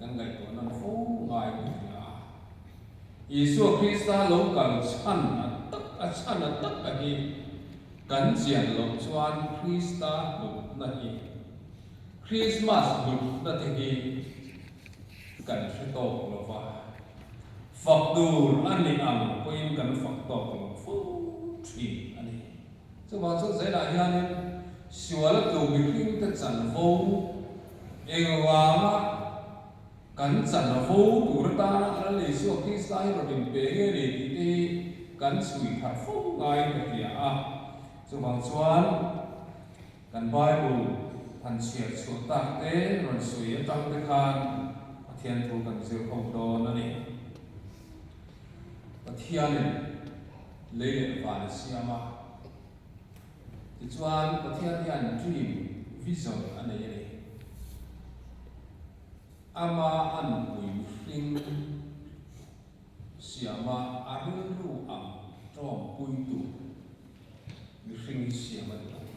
Kan ngaihtuah nawn fo ngai ka hria a. Isua Krista lo kal chhan a tak a chhan a tak a hi kan chian loh chuan Krista hlutna hi, Krismas hlutna te hi kan hre tawk lo va, fak tur a nih ang pawhin kan fak tawk lo fo thin a ni. Chuvang chu zelah hianin sual a tlu mihringte chanvo engvanga kan chanvo tur atana Lal Isua Krista hi rawn inpe nge ni tih te hi kan chhui thar fo ngaiin ka hria a. Chuvang chuan kan Bible han chhiar chhuah tak te rawn sawi atang te khan Pathian thu kan zir ho dawn a ni. Pathianin lei leh van a siam a, tichuan Pathian hian dream, vision a nei a ni. Ama a nupui mihring siama a rilru ang tawngpuitu mihring hi siam a duh a ni.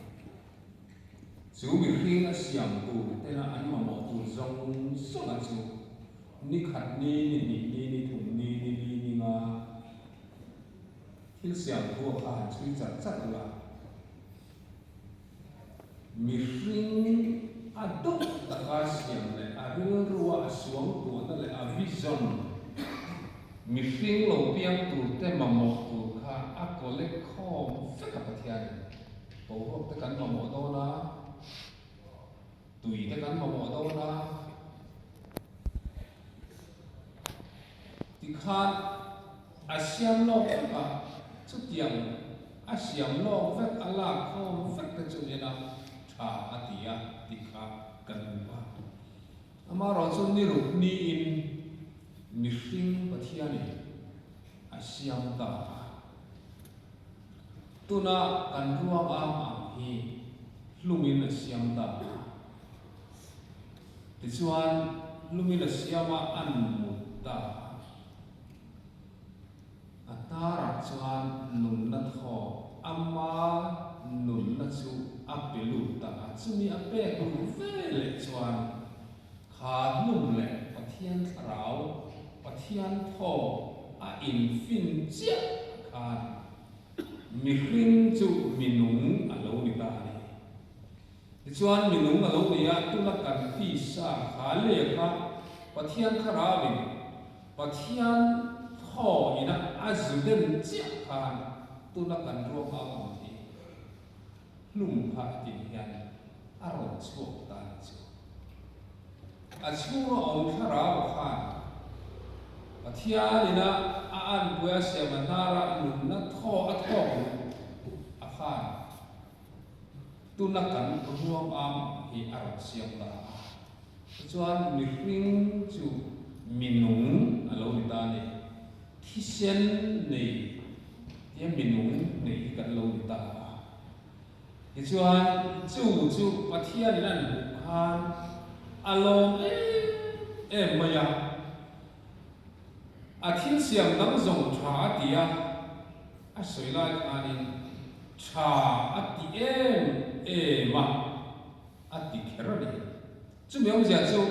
Chu mihring a siam tur tena an mamawh tur zawng zawnga chu ni khat ni, ni hnih ni, ni thum ni, ni li, ni nga thil siam thu a kha han chhui char char ula, mihring a duh taka siam leh a rilrua a suangtuahna leh a vision mihring lo piang tur te mamawh tur kha a collect khawm vek a Pathianin. Boruak te kan mamawh dawn a, tui te kan mamawh dawn a, tikhan a siam lawk vek a, chutiang a siam lawk vek a lak khawm vek te chu en a tha a ti a tih kha kan hmu a. Amaherawhchu ni ruk niin mihring Pathianin a siam ta a. Tuna kan ruang am ang hi hlumin a siam ta a. Tichuan, hlumin a siam a, an mut ta a. A hnarah chuan nunna thawk, ama nunna chu a pe lut ta a. Chumi a pek luh ve leh chuan kha hlum leh Pathian thlarau, Pathian thawk a infin chiah khan Mihring chu minung a lo ni ta a ni. Tichuan minung a lo ni a, tuna kan tisa kha leh kha Pathian Thlarauin Pathian thaw ina a zu den chiah khan tuna kan ruang au ang hi hlum kha a tih hian a rawn chhuak ta a ni chu. A chhunga awm thlarau a khan Pathian ina a anpui a siam a hnara nunna thaw a thawk luh a khan tuna kan ruang am hi a rawn siam ta a. Tichuan mihring chu minung a lo ni ta a ni. Thisen nei tia minung nei hi kan lo ni ta a. Tichuan, chu chu Pathianin an hmuh khan a lawm em em mai a. A thil siam dang zawng tha a ti a, a sawi lai khanin tha a ti em em a, a ti kher a ni. Chumi awmzia chu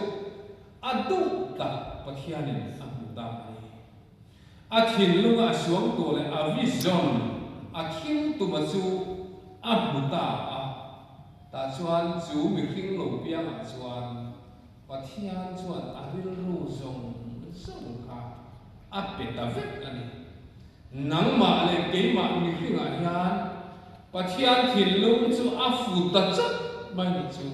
a duh tak Pathianin a hmu ta a ni. A thinlunga a suangtuah leh a vision, a thil tuma chu a hmu ta a. Tah chuan chu mihring lo piangah chuan Pathian chuan a rilru zawng zawng kha a pe ta vek a ni. Nangmah leh keimah mihringah hian Pathian thinlung chu a fu ta chat mai ni chu.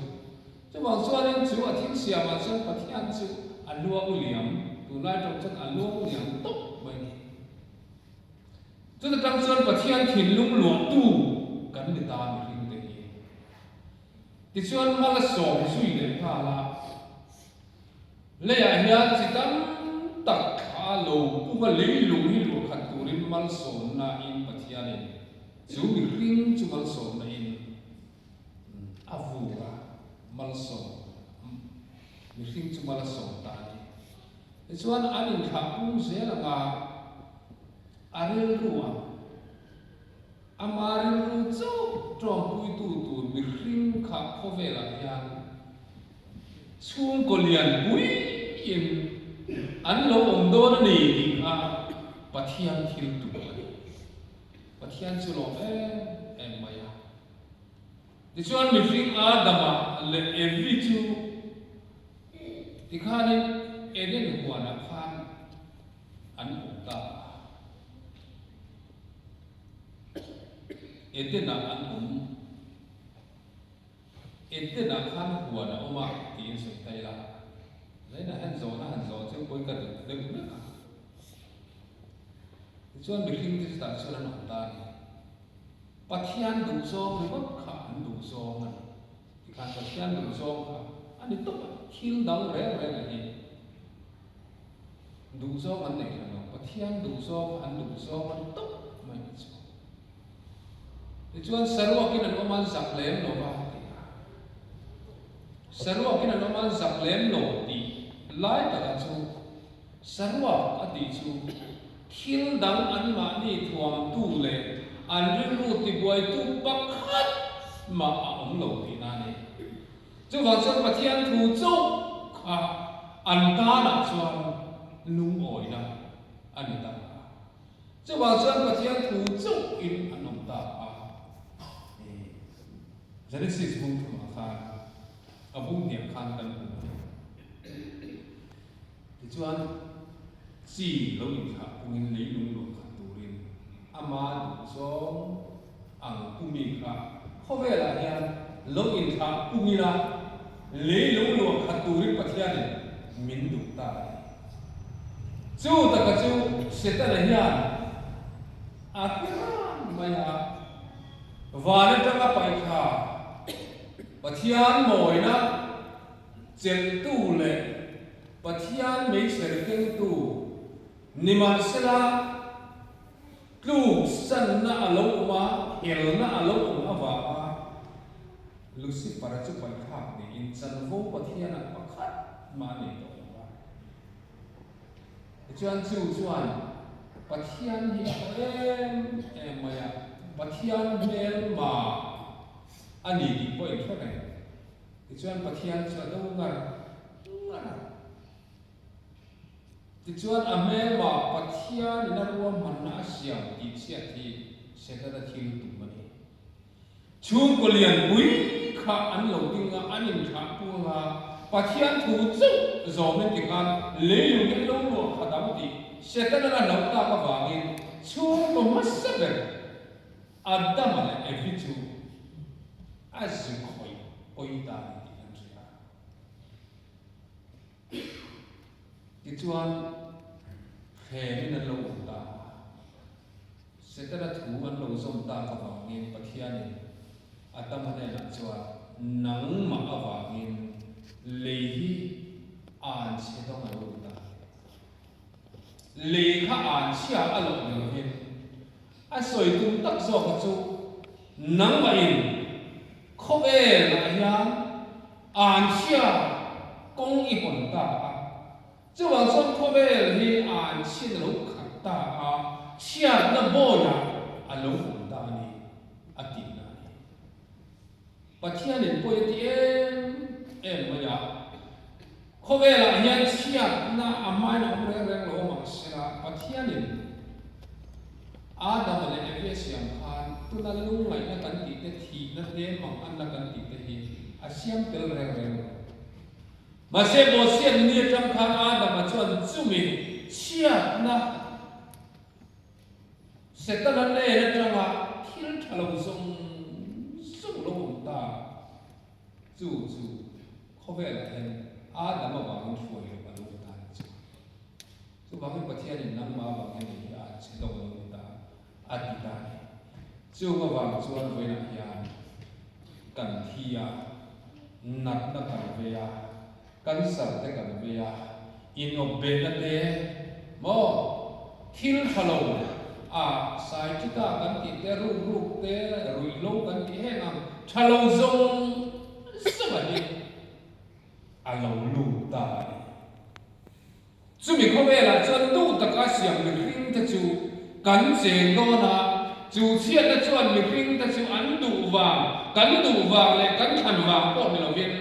Chuvang chuanin chu a thil siamah chuan Pathian chu a luang liam, tunlai tawng chuan a luang liam tawp mai a ni. Chuta tang chuan Pathian thinlung luahtu kan ni ta mihringte hi. Tichuan mal a sawm zui leh nghal a, leiah hian chi tam tak thla lo punga leilung hi luah khat turin malsawmnain Pathianin chu mihring chu malsawmnain A vur a, malsawm mihring chu mal a sawm ta a ni. Tichuan an inthlah pung zel anga a rilru ang, ama rilru chauh tawngpuitu tur mihring kha khawvelah hian chhungkaw lian pui ngeiin an lo awm dawn a ni tih kha Pathian thil tum a ni. Pathian chu lawm em em mai a. Tichuan mihring Adama leh Evi chu tikhanin Eden huanah khan an awm ta a. Eden-ah an awm. Eden-ah khan huan a awm a tiin sawi ta ila. Zainah hian zawhna han zawh chu pawi ka duh deuh mek a. Tichuan mihringte chutah chuan an awm ta a ni. Pathian duhzawng ringawt kha an duhzawng a ni. Tikhan Pathian duhzawng kha a ni tawp a, thil dang reng reng a hi duhzawng an nei hran lo. Pathian duhzawng kha an duhzawng a ni tawp mai ni chu. Tichuan saruakin an awm an zak lem lo va a ti a. Saruakin an awm an zak lem lo tih lai taka chu Saruak a tih chu thil dang anmahni thuamtu leh an rilru tibuaitu pakhat mah a awm lo tihna a ni. Chuvang chuan Pathian thu chauh kha an tanah chuan lungawina a ni ta a. Chuvang chuan Pathian thu chauhin an awm ta a. Genesis bung thumah khan a bung hniah khan kan hmu a ni. Tichuan, chi lo inthlah pungin leilung luah khat turin ama duhzawng ang pumi kha khawvelah hian lo inthlah pung ila leilung luah khat turin Pathianin min duh ta a ni. Chu taka chu Setana hian a ti ran mai a, van atanga paihthla Pathian mawina, Chelhtu leh Pathian meichher kengtu nimahsela tluk sanna a lo awm a, helna a lo awm avanga Lucifer-a chu paithlak niin chanvo Pathianah pakhat mah a nei tawh lo va. Tichuan chu chuan Pathian hi a haw em em mai a, Pathian hmelma a ni tih pawh inhre reng. Tichuan Pathian chu a do ngar ngar a. Tichuan a hmelmah Pathianin a ruahmanna a siam tih chhiat hi Setana thil tum a ni. Chhungkaw lianpui kha an lo ding a, an inthlah pung a, Pathian thu chauh zawmin tikhan leilung hi an lo luah khat ang tih Setana a hlauh tak avangin chhungkaw hmasa ber Adama leh Evi chu a zu khawih pawi ta a ni tih kan hria. Tichuan, thlemin an lo awm ta a, Setana thu an lo zawm tak avangin Pathianin Adama hnenah chuan, Nangmah avangin lei hi an chhe dawng a lo ni ta. Lei kha an chhia a loh ni lovin A sawi tum tak zawk kha chu nangmahin khawvelah hian anchhia kawng i hawn ta a, chuvang chuan khawvel hi anchhiat a lo khat ta a, chhiatna bawiah a lo awm ta a ni a tihna a ni. Pathianin pawi a ti em em mai a, khawvelah hian chhiatna a hmain a awm reng reng lo mahsela Pathianin Adama leh Evi a siam khan tuna lungngaihna kan tih te, thihna te, manganna kan tih te hi a siam tel reng reng lo. Mahse Bawhchhiat ni atang khan Adama chuan chumi chhiatna Setana nen atanga thil tha lo zawng zawng lo awm ta chu chu khawvelah hian Adam avangin hruai loh a lo ni ta a ni chu. Chuvangin Pathianin nangmah avang hian lei hi a che dawng a lo ni ta a ti ta a ni. Chung avang chuan vawiinah hian kan thi a, natna kan vei a, Cancer te kan vei a, inawpbehna te maw thil tha lo a sciatica kan tih te, ruk ruk te, ruihhlo kan tih heng ang tha lo zawng zawng a hi a lo lut ta a ni. Chumi khawvelah chuan duh taka siam mihringte chu kan cheng dawn a, chu chhiatna chuan mihringte chu an duh vang, kan duh vang leh kan thlan vang pawh ni lovin.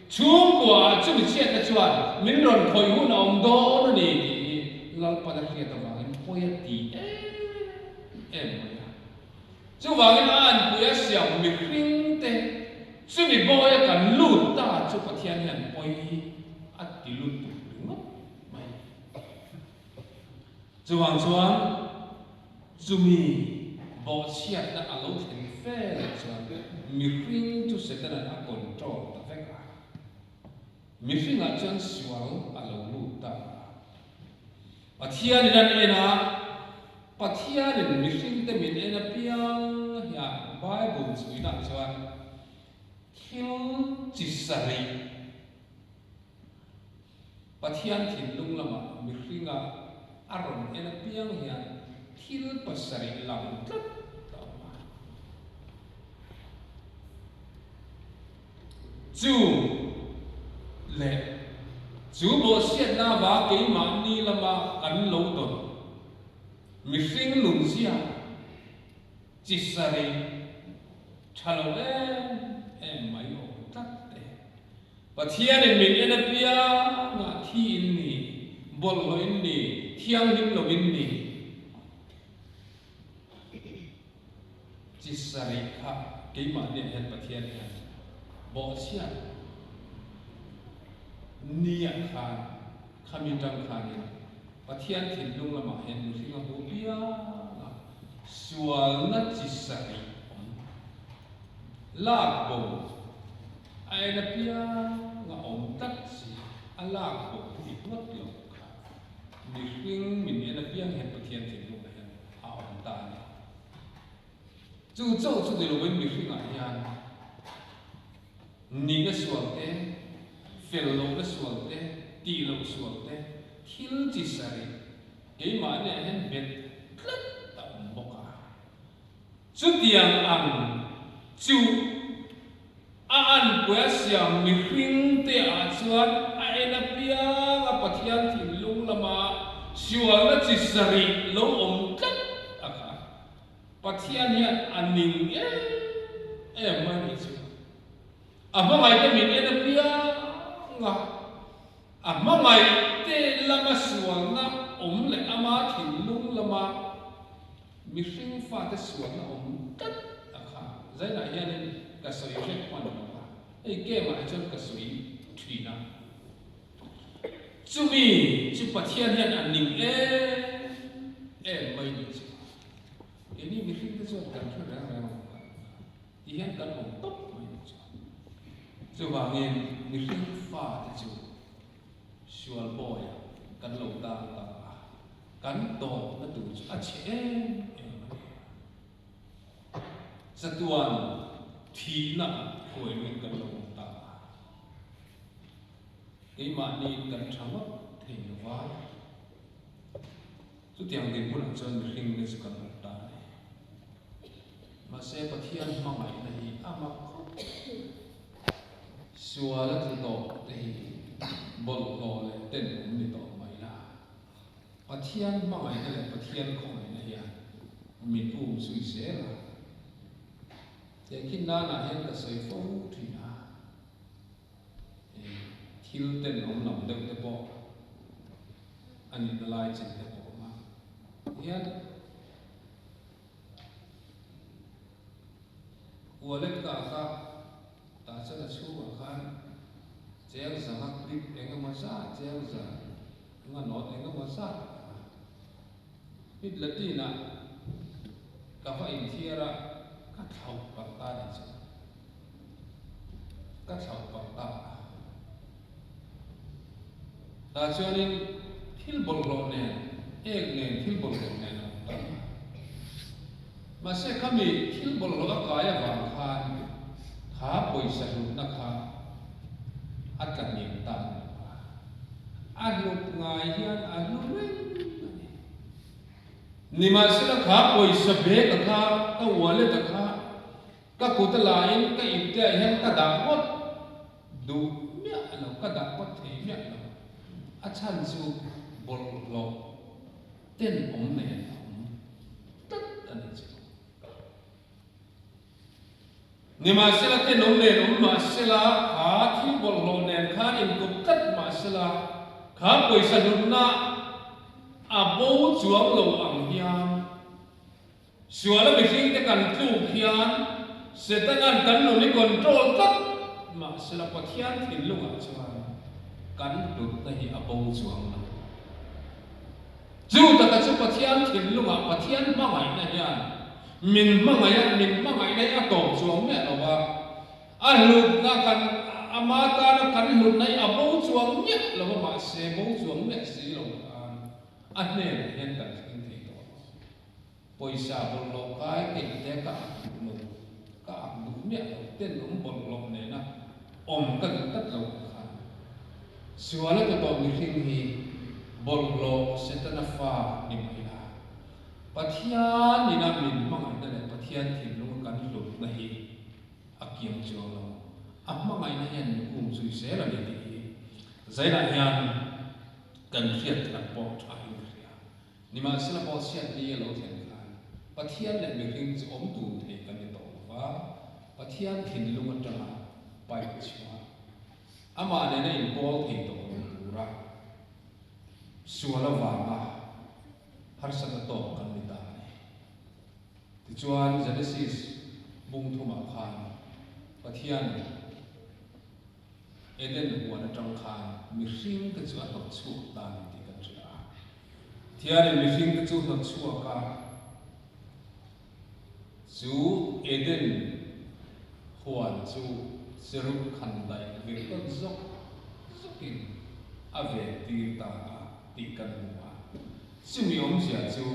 Chhungkuaah chumi chhiatna chuan min rawn khawih hun a awm dawn a ni tih hi Lalpan a hriat avangin pawi a ti em em mai a. Chuvangin a anpui a siam mihringte chumi bawia kan lut ta chu Pathian hian pawi a ti lutuk ringawt mai. Chuvang chuan chumi bawhchhiatna a lo thlen fel chuan mihring chu Setana'n a control ta vek a. Mihringah chuan sual a lo lut ta a. Pathianin an en a, Pathianin mihringte min en apiang hian Bible chhuinah chuan thil chi sarih, Pathian thinlung lamah mihringa a rawn en apiang hian thil pasarih lang tlat a awm a. Chu leh chu bawhchhiatna avang keimahni lama kan lo dawn mihring nunzia chi sarih tha lo em em mai awm tlat e. Pathianin min en apiangah thi in ni, bawlhhlawh in ni, thianghlim lo in ni. Chi sarih kha keimahniah hian Pathian hian bawhchhiat niah khan khami tang khanin Pathian thinlung lamah hian mihring a hmu piang a, sualna chi sarih awm lak bo a en apiang a awm tlat si, a lak bo thei ngawt lo kha mihring min en apiang hian Pathian thinlungah hian a awm ta a ni. Chu chauh chu ni lovin mihringah hian nihna sual te, fel lohna sual te, tih loh sual te, thil chi sarih keimahniah hian bet tlat a awm bawk a. Chutiang ang chu a anpui a siam mihring te ah chuan a en apiang a Pathian thinlung lama sualna chi sarih lo awm tlat a kha. Pathian hian a ning em em mai nih chu. A hmangaihte min en apiang a, a hmangaihte lama sualna awm leh ama thinlung lama Mihring fate sualna awm tlat a kha. Zainah hianin ka sawi hrek hman lo a, hei game ah hi chuan ka sawi thin a. Chumi chu Pathian hian a ning em em mai nih chu. Keini mihringte chuan kan hre reng reng lo kha. Ti hian kan awm tawp mai nih chu. Chuvangin mihring fate chu Sual bawiah kan lo tang ta a, kan tawpna tur chu a chhe em em a ni. Chatuan thihna hruailuin kan lo awm ta a, keimahniin kan tha ngawt thei lo va, chutiang dinhmunah chuan mihringte chu kan awm ta a ni. Mahse Pathian hmangaihna hi a mak khawp. Sual a tlu tawh te hi bawlhhlawh leh tenawm ni tawh mai la. Pathian hmangaihna leh Pathian khawngaihna hian min um zui zel a. Tehkhin nanah hian ka sawi fo thin a, thil tenawm lam deuh te pawh a nihna lai chin te pawh awm a. Tihian. Wallet ka ak a, tah chuan a chhungah khan cheng zanga clip eng emaw zat, cheng za nga note eng emaw zat a awm a. Pit Latin ah ka va inthiar a, ka thlauh palh ta nih chu. Ka thlauh palh ta a. Tah chuanin thil bawlhhlawh nen, ek nen thil bawlhhlawh nen a awm ta a. Mahse khami thil bawlhhlawh a kai avang khan kha pawisa hlutna kha a tla hniam ta a ni lo a. A hlut ngai hian a hlu reng a ni. Nimahsela kha pawisa bag a kha, ka wallet a kha, Ka kut a laiin ka ipte ah hian ka dah ngawt duh miah lo, ka dah ngawt thei miah lo. A chhan chu bawlhhlawh tenawm nen a awm tlat a ni chu. Nimahsela tenawm nen awm mahsela, kha thil bawlhhlawh nen khan inkawp tlat mahsela, kha pawisa hlutna a bo chuang lo ang hian suala mihringte kan tluk hian Setana'n kan nun hi control tlat mahsela Pathian thinlungah chuan kan hlutna hi a bo chuang lo. Chu taka chu Pathian thinlungah Pathian hmangaihna hian min hmangaih a, min hmangaihna hi a tawp chuang miah lo va, a hlutna kan ama tana kan hlutna hi a bo chuang miah lo va, mahse bo chuang miah si lo khan a hnenah hian kan thleng thei tawh lo. Pawisa bawlhhlawh kai keih te ka ak duh lo, ka ak duh miah lo, tenawm bawlhhlawh nena awm ka duh tlat lo ang khan. Suala tawh tawh mihring hi bawlhhlawh Setana fa ni mah ila, Pathian ina min hmangaihna leh Pathian thinlunga kan hlutna hi a kiam chuang lo. A hmangaihna hian min um zui zel a ni tih hi Zainah hian kan hriat that pawh tha in ka hria. Nimahsela pawh chhiatni a lo thlen khan Pathian leh mihring chu awm tun thei kan ni tawh lo va, Pathian thinlung atanga paih chhuah, amah nena inpawl thei tawh lo tura sual avanga harsatna tawk kan ni ta a ni. Tichuan Genesis bung thumah khan Pathian Eden huan atang khan mihring te chu a hnawt chhuak ta a ni tih kan hria a. Thianin mihring te chu hnawt chhuak a, chu Eden huan chu cherub khan daih vir tawn zawk zawkin a ven tir ta a tih kan hmu a. Chumi awmzia chu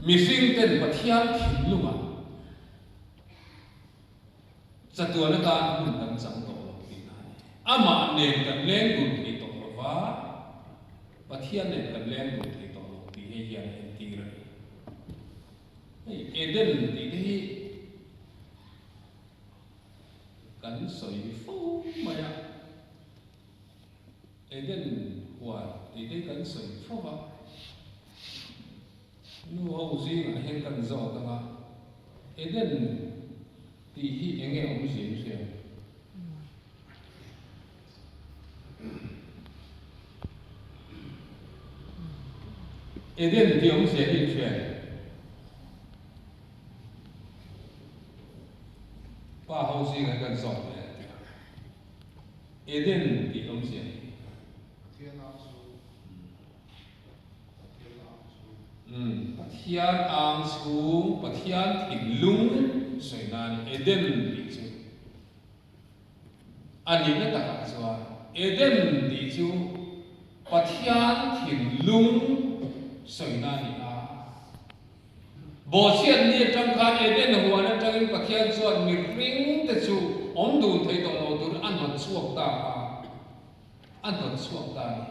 mihring ten Pathian thinlungah Chatuan atan hmun kan chang tawh lo tihna a ni. Amah nen kan leng dun thei tawh lo va, Pathian nen kan leng dun thei tawh lo tih hei hian a entir a ni. Hei Eden tih te hi kan sawi fo mai a, Eden huan tih te hi kan sawi fo va, Nu ho zingah hian kan zawt ang a, Eden tih hi eng nge awmzia in hria? Eden tih awmzia hi in hria em? Pa ho zingah kan zawt leh a ti a, Eden tih awmzia hi. Pathian ang chhung, Pathian thinlung sawi nan Eden tih chu a nihna takah chuan Eden tih chu Pathian thinlung sawi na a ni a. Bawhchhiatni atang khan Eden huan atangin Pathian chuan mihring te chu awm dun thei tawh lo turin a hnawt chhuak ta a. A hnawt chhuak ta a ni.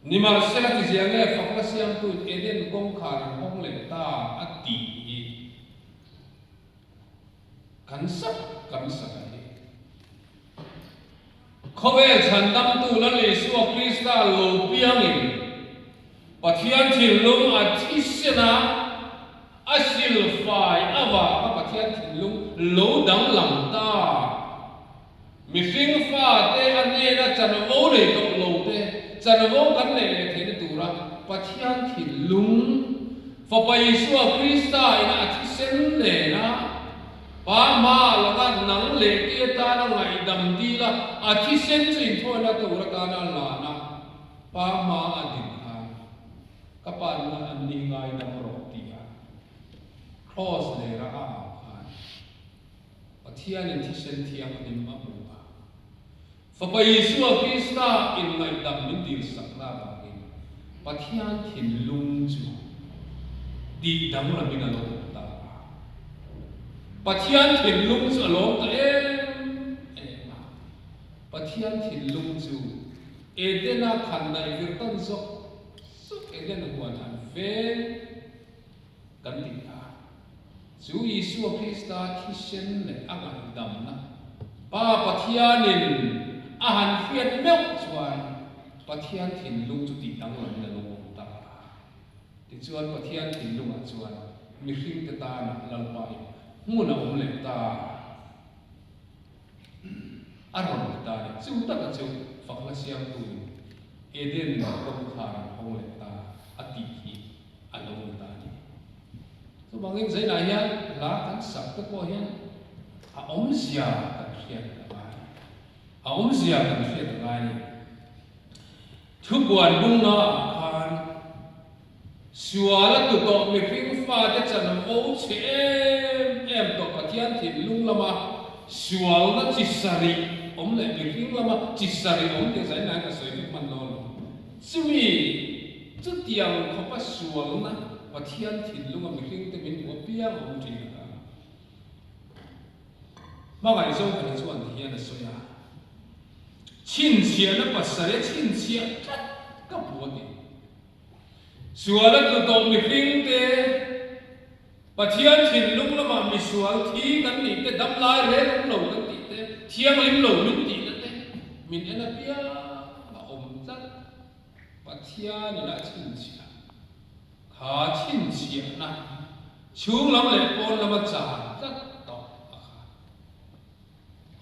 Nimahsela ti zia nge fakna siamtuin Eden kawngkhar an hawng leh ta a tih hi kan sak kan sak a ni. Khawvel chhandamtu Lal Isua Krista lo piangin Pathian thinlung a thisen a, a silfai avanga Pathian thinlung lo danglam ta. Mihring fate a hnena chanvo nei tawh lo te, chanvo kan neih leh theihna tura Pathian thinlung, Fapa Isua Krista ina a thisen nena Pa hma laka nang leh ke atana ngaihdam dila a thisen chu inthawina tur atana lana Pa hma a din khan ka pa nuna an ni ngaidam rawh tih a Kraws lera a au khan Pathianin thisen thianghlim a hmu a, Fapa Isua Krista inngaihdam min dilsakna avangin Pathian thinlung chu tih danglamin a lo awm ta a. Pathian thinlung chu a lawm ta em em a. Pathian thinlung chu Edena khandaih vir tan zawk zawk Eden huan an veng kan ti a. Chu Isua Krista thisen leh a ngaihdamna Pa Pathianin a han hriat meuh chuan Pathian thinlung chu tih danglamin a lo awm ta a. Tichuan Pathian thinlungah chuan. mihringte tana Lalpa in hmun a awm leh ta a rawn ti ta a ni. Chu taka chu fakhla siamtu in Eden kawngkhar an hawng leh ta a tih hi a lo ni ta a ni. Chuvangin zainah hian hla kan sak te pawh hian a awmzia kan hriat a ngai. A awmzia kan hriat a ngai a ni. Thubuan bunga ah khan sual a tu tawh mihring fate chanvo chhe em em tawh Pathian thinlung lama sualna chi sarih awm leh mihring lama chi sarih awm tih zain ah hian ka sawi vek hman dawn lo. Chumi chutiang khawpa sualna Pathian thinlunga mihringte min hmu apiang a awm thin a kha. Hmangaih Zohana chuan ti hian a sawi a, Chhinchhiahna pasarih a chhinchhiah tlat ka hmu a ti. Sual a tlu tawh mihringte, Pathian thinlung lamah misual thi kan nih te, dam lai reng awm lo kan tih te, thianghlim lo min tihna te min en apiang a awm tlat. Pathianin a chhinchhiah. Kha chhinchhiahna chhung lam leh pawn lama char tlat tawh a kha.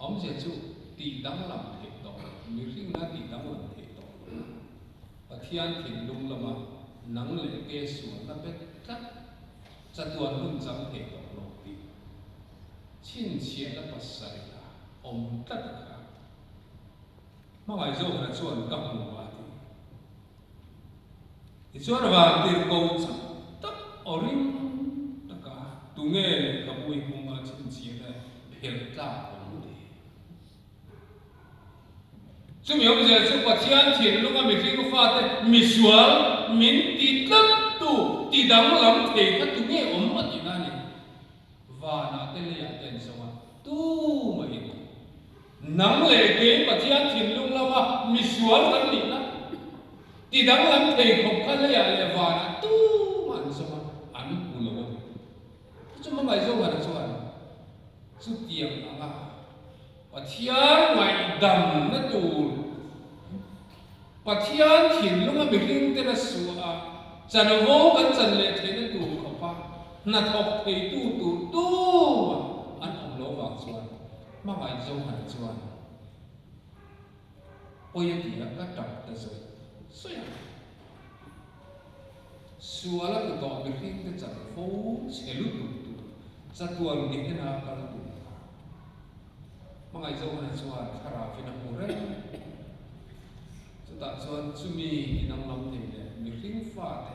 Awmzia chu tih danglam theih tawh loh, mihringna tih danglam theih tawh loh. Pathian thinlung lama nang leh ke sualna bet tlat chatuan hun chang thei tawh lo tih chhinchhiahna pasarih a awm tlat a kha. Hmangaih zawkna chuan ka hmu a ti. Tichuan vantirhkoh chak tak aw ring taka tunge lehkhabu i hmung a chhinchhiahna phelh tlak awm le? Chumi awmzia chu Pathian thinlunga mihring fate misual min ti tlattu ti danglam thei kha tunge awm a tihna a ni. Vanah te leiah te an zawng a, tumahin Nang leh kei Pathian thinlung lama misual kan nihna ti danglam thei khawp kha leiah leh vanah tumah an zawm a, an hmu lo a ni. Chu chu hmangaih zawngah chuan chutiang anga Pathian ngaihdamna tur Pathian thinlunga mihringten a suah a, chanvo kan chan leh theihna tur khawpa hnathawk theitu tur tumah an awm lo vang chuan Hmangaih Zohana chuan pawi a ti a, ka tap ta zawih zawih a. Sual a tu tawh mihringte chan fo chhe lutuk tur chatuan Gehenna kal tur kha. Hmangaih Zohana chuan thlarauin a hmu reng. Chutah chuan chumi i danglam thei leh mihring fate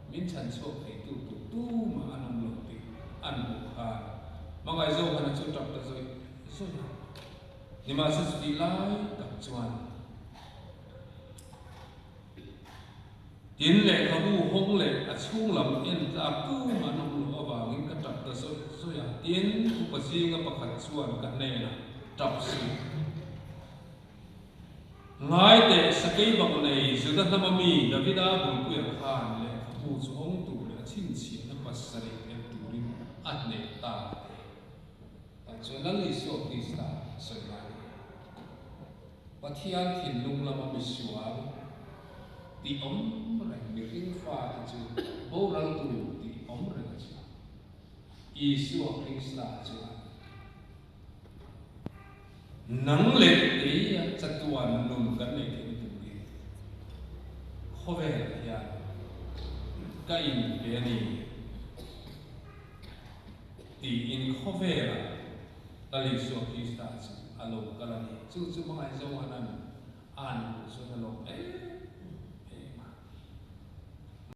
min chhanchhuak theitu tur tumah an awm lo tih an hmuh khan hmangaih Zohana chu tap ta zawih zawih a. Nimahse chutih lai tak chuan tin lehkhabu hawng leh a chhung lam en tlak tumah an awm loh avangin ka tap ta zawih zawih a. Tin, upa zinga pakhat chuan ka hnenah tap suh. Ngai teh, sakei bang nei Juda hnama mi Davida bulpuia khan lehkhabu chu hawng tur leh a chhinchhiahna pasarih phelh turin a hneh ta te. Tah chuan Lal Isua Krista sawi ngai a ni. Pathian thinlung lama misual tih awm reng mihring fate chu boral tur tih awm reng a chhuak. Isua Krista chuan. Nang leh keia chatuan nun kan nei theihna turin khawvelah hian ka inpe a ni tiin khawvelah Lal Isua Krista chu a lo kal a ni. Chu chu hmangaih Zohanan a han hmuh chuan a lawm em.